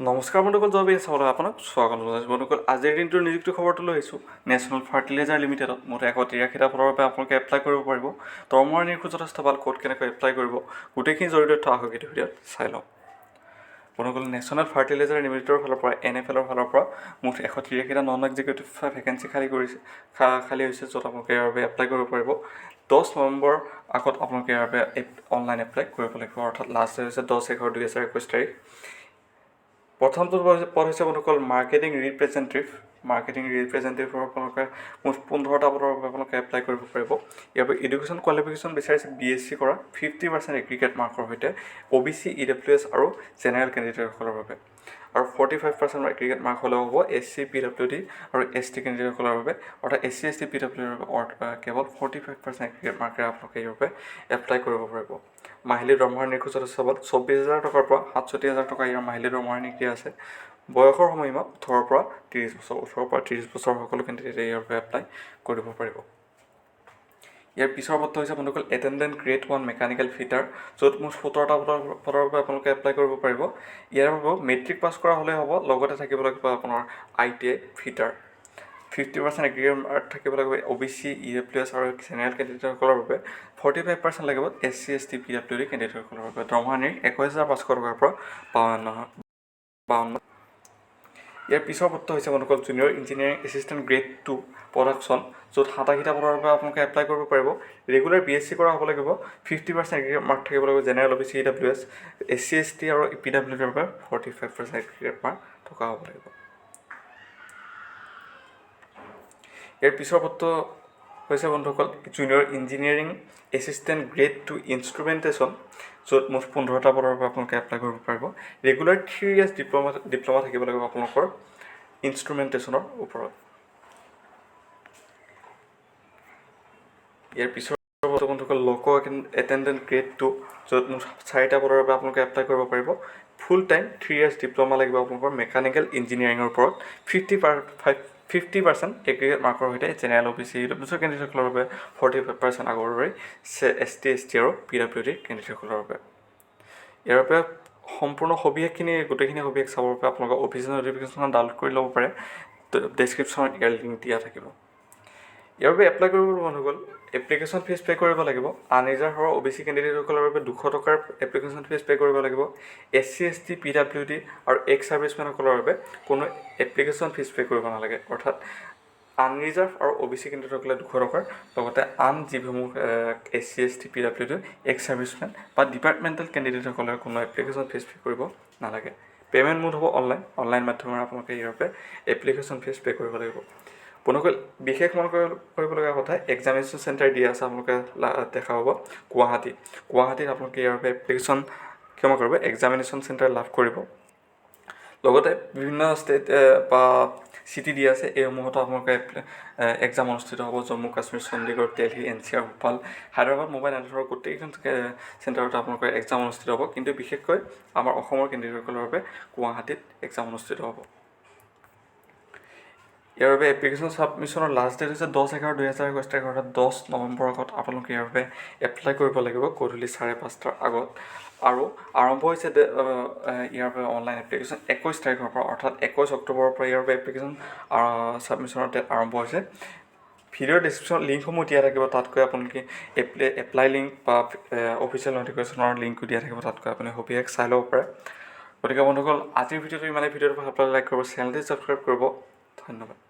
নমস্কাৰ বন্ধুসকল, জব চাবলৈ আপোনাক স্বাগতম জনাইছোঁ। বন্ধুসকল, আজিৰ দিনটোৰ নিযুক্তি খবৰটো লৈ আহিছোঁ। নেশ্যনেল ফাৰ্টিলাইজাৰ লিমিটেডত মুঠ 183টা পদৰ বাবে আপোনালোকে এপ্লাই কৰিব পাৰিব। দৰমহাৰ নিৰিখো যথেষ্ট ভাল। ক'ত কেনেকৈ এপ্লাই কৰিব, গোটেইখিনি জড়িত তথ্য আহক এইটো ভিডিঅ'ত চাই লওঁ। বন্ধুসকল, নেশ্যনেল ফাৰ্টিলাইজাৰ লিমিটেডৰ ফালৰ পৰা, এনএফএলৰ ফালৰ পৰা মুঠ 183টা নন এক্সিকিউটিভ ভেকেঞ্চি খালী কৰিছে, খালী হৈছে, য'ত আপোনালোকে ইয়াৰ বাবে এপ্লাই কৰিব পাৰিব। 10 নৱেম্বৰ আগত আপোনালোকে ইয়াৰ বাবে অনলাইন এপ্লাই কৰিব লাগিব, অৰ্থাৎ লাষ্ট ডেট হৈছে 10/11/2021 তাৰিখ। প্ৰথমটো পদ হৈছে বন্ধুসকল, মাৰ্কেটিং ৰিপ্ৰেজেণ্টেটিভ। মাৰ্কেটিং ৰিপ্ৰেজেণ্টেটিভৰ আপোনালোকে মুঠ 15টা পদৰ বাবে আপোনালোকে এপ্লাই কৰিব পাৰিব। ইয়াৰ বাবে এডুকেশ্যন কোৱালিফিকেশ্যন বিচাৰিছে বিএছচি কৰা, 50% এগ্ৰিগেট মাৰ্কৰ সৈতে, অ'বিচি, ইডাব্লিউএছ আৰু জেনেৰেল কেণ্ডিডেটসকলৰ বাবে আৰু 45% এগ্ৰিগেট মাৰ্ক হ'লেও হ'ব এছচি, পিডাব্লিউডি আৰু এছটি কেণ্ডিডেটসকলৰ বাবে। অৰ্থাৎ এছচি, এছটি, পিডাব্লিউডিৰ বাবে কেৱল 45% এগ্ৰিগেট মাৰ্কেৰে আপোনালোকে ইয়াৰ বাবে এপ্লাই কৰিব পাৰিব। মাহিলী দৰমহাৰ নিৰিখ যথেষ্ট ভাল। 24 হাজাৰ টকাৰ পৰা 67 হাজাৰ টকা ইয়াৰ মাহিলী দৰমহাৰ নিৰিখ দিয়া আছে। বয়সৰ সময়সীমা 18ৰ পৰা 30 বছৰ। 18ৰ পৰা 30 বছৰ সকলো কেণ্ডিডেটে ইয়াৰ বাবে এপ্লাই কৰিব পাৰিব। ইয়াৰ পিছৰ পদটো হৈছে বন্ধুসকল, এটেণ্ডেণ্ট গ্ৰেড 1 মেকানিকেল ফিটাৰ, য'ত মুঠ 17টা পদৰ বাবে আপোনালোকে এপ্লাই কৰিব পাৰিব। ইয়াৰ বাবে মেট্ৰিক পাছ কৰা হ'লেই হ'ব, লগতে থাকিব লাগিব আপোনাৰ আইটিআই ফিটাৰ। 50% এগ্ৰিগেট মাৰ্ক থাকিব লাগিব অ'বিচি, ইডাব্লিউএছ আৰু জেনেৰেল কেণ্ডিডেটসকলৰ বাবে। 45% লাগিব এছচি, এছটি, পিডাব্লিউডি কেণ্ডিডেটসকলৰ বাবে। দৰমহা নিৰিখ 21,500 টকাৰ পৰা 52 52। ইয়াৰ পিছৰ পদটো হৈছে বন্ধুসকল, junior engineering assistant grade 2 production, য'ত 87টা পদৰ বাবে আপোনালোকে এপ্লাই কৰিব পাৰিব। ৰেগুলাৰ বিএছচি কৰা হ'ব লাগিব, 50% এগ্ৰিগেট মাৰ্ক থাকিব লাগিব জেনেৰেল, অ'বিচি, ইডাব্লিউএছ, এছচি, এছটি আৰু পিডাব্লিউডিৰ বাবে 45% এগ্ৰিগেট মাৰ্ক থকা হ'ব লাগিব। ইয়াৰ পিছৰ পদটো হৈছে বন্ধুসকল, junior engineering assistant grade 2 instrumentation, য'ত মুঠ 15টা পদৰ বাবে আপোনালোকে এপ্লাই কৰিব পাৰিব। ৰেগুলাৰ 3 ইয়াৰ্ছ ডিপ্ল'মা থাকিব লাগিব আপোনালোকৰ ইনষ্ট্ৰুমেণ্টেশ্যনৰ ওপৰত। ইয়াৰ পিছৰ পদটো বন্ধুসকল, লক' এটেণ্ডেণ্ট গ্ৰেড 2, য'ত মুঠ চাৰিটা পদৰ বাবে আপোনালোকে এপ্লাই কৰিব পাৰিব। ফুল টাইম 3 ইয়াৰ্ছ ডিপ্ল'মা লাগিব আপোনালোকৰ মেকানিকেল ইঞ্জিনিয়াৰিঙৰ ওপৰত, 50% এগ্ৰিগেট মাৰ্কৰ সৈতে জেনেৰেল, অ'বিচি, ইডব্লিউএছৰ কেণ্ডিডেটসকলৰ বাবে, 45% আগৰ দৰেই এছটি, এছটি আৰু পিডাব্লিউডি কেণ্ডিডেটসকলৰ বাবে। ইয়াৰ বাবে সম্পূৰ্ণ সবিশেষখিনি, গোটেইখিনি সবিশেষ চাবৰ বাবে আপোনালোকে অফিচিয়েল নটিফিকেশ্যনখন ডাউনলোড কৰি ল'ব পাৰে। ডেছক্ৰিপশ্যনত ইয়াৰ লিংক দিয়া থাকিব। ইয়াৰ বাবে এপ্লাই কৰিবলৈ বন্ধুসকল, এপ্লিকেশ্যন ফিজ পে' কৰিব লাগিব। আনৰিজাৰ্ভ আৰু অ'বিচি কেণ্ডিডেটসকলৰ বাবে 200 টকাৰ এপ্লিকেশ্যন ফিজ পে' কৰিব লাগিব। এছচি, এছটি, পিডাব্লিউডি আৰু এক্স ছাৰ্ভিচমেনসকলৰ বাবে কোনো এপ্লিকেশ্যন ফিজ পে' কৰিব নালাগে। অৰ্থাৎ আনৰিজাৰ্ভ আৰু অ'বিচি কেণ্ডিডেটসকলে 200 টকাৰ লগতে আন যিসমূহ SC, ST, PWD, ex servicemen বা ডিপাৰ্টমেণ্টেল কেণ্ডিডেটসকলে কোনো এপ্লিকেশ্যন ফিজ পে' কৰিব নালাগে। পে'মেণ্ট মোড হ'ব অনলাইন। অনলাইন মাধ্যমেৰে আপোনালোকে ইয়াৰ বাবে এপ্লিকেশ্যন ফিজ পে' কৰিব লাগিব। বন্ধুসকল, বিশেষ মন কৰিবলগীয়া কথা, এক্সামিনেশ্যন চেণ্টাৰ দিয়া আছে, আপোনালোকে দেখা পাব গুৱাহাটী। গুৱাহাটীত আপোনালোকে ইয়াৰ বাবে এপ্লিকেশ্যন, ক্ষমা কৰিব, এক্সামিনেশ্যন চেণ্টাৰ লাভ কৰিব। লগতে বিভিন্ন ষ্টেট বা চিটি দিয়া আছে, এইসমূহতো আপোনালোকে এক্সাম অনুষ্ঠিত হ'ব। জম্মু কাশ্মীৰ, চণ্ডীগড়, দেলহি, এনচিআৰ, ভূপাল, হায়দৰাবাদ, মুম্বাই এনেধৰণৰ গোটেইকেইখন চেণ্টাৰতে আপোনালোকৰ এক্সাম অনুষ্ঠিত হ'ব। কিন্তু বিশেষকৈ আমাৰ অসমৰ কেণ্ডিডেটসকলৰ বাবে গুৱাহাটীত এক্সাম অনুষ্ঠিত হ'ব। ইয়াৰ বাবে এপ্লিকেশ্যন ছাবমিশ্যনৰ লাষ্ট ডেট হৈছে 10/11/2021 তাৰিখ, অৰ্থাৎ 10 নৱেম্বৰৰ আগত আপোনালোকে ইয়াৰ বাবে এপ্লাই কৰিব লাগিব, গধূলি 5:30ৰ আগত। আৰু আৰম্ভ হৈছে ইয়াৰ বাবে অনলাইন এপ্লিকেশ্যন 21 তাৰিখৰ পৰা, অৰ্থাৎ 21 অক্টোবৰৰ পৰা ইয়াৰ বাবে এপ্লিকেশ্যন ছাবমিশ্যনৰ ডেট আৰম্ভ হৈছে। ভিডিঅ'ৰ ডিছক্ৰিপশ্যনত লিংকসমূহ দিয়া থাকিব। তাতকৈ আপোনালোকে এপ্লাই লিংক বা অফিচিয়েল নটিফিকেশ্যনৰ লিংকো দিয়া থাকিব। তাতকৈ আপুনি সবিশেষ চাই ল'ব পাৰে। গতিকে বন্ধুসকল, আজিৰ ভিডিঅ'টো ইমানেই। ভিডিঅ'টো ভাল পালে লাইক কৰিব, চেনেলটো ছাবস্ক্ৰাইব কৰিব। ধন্যবাদ।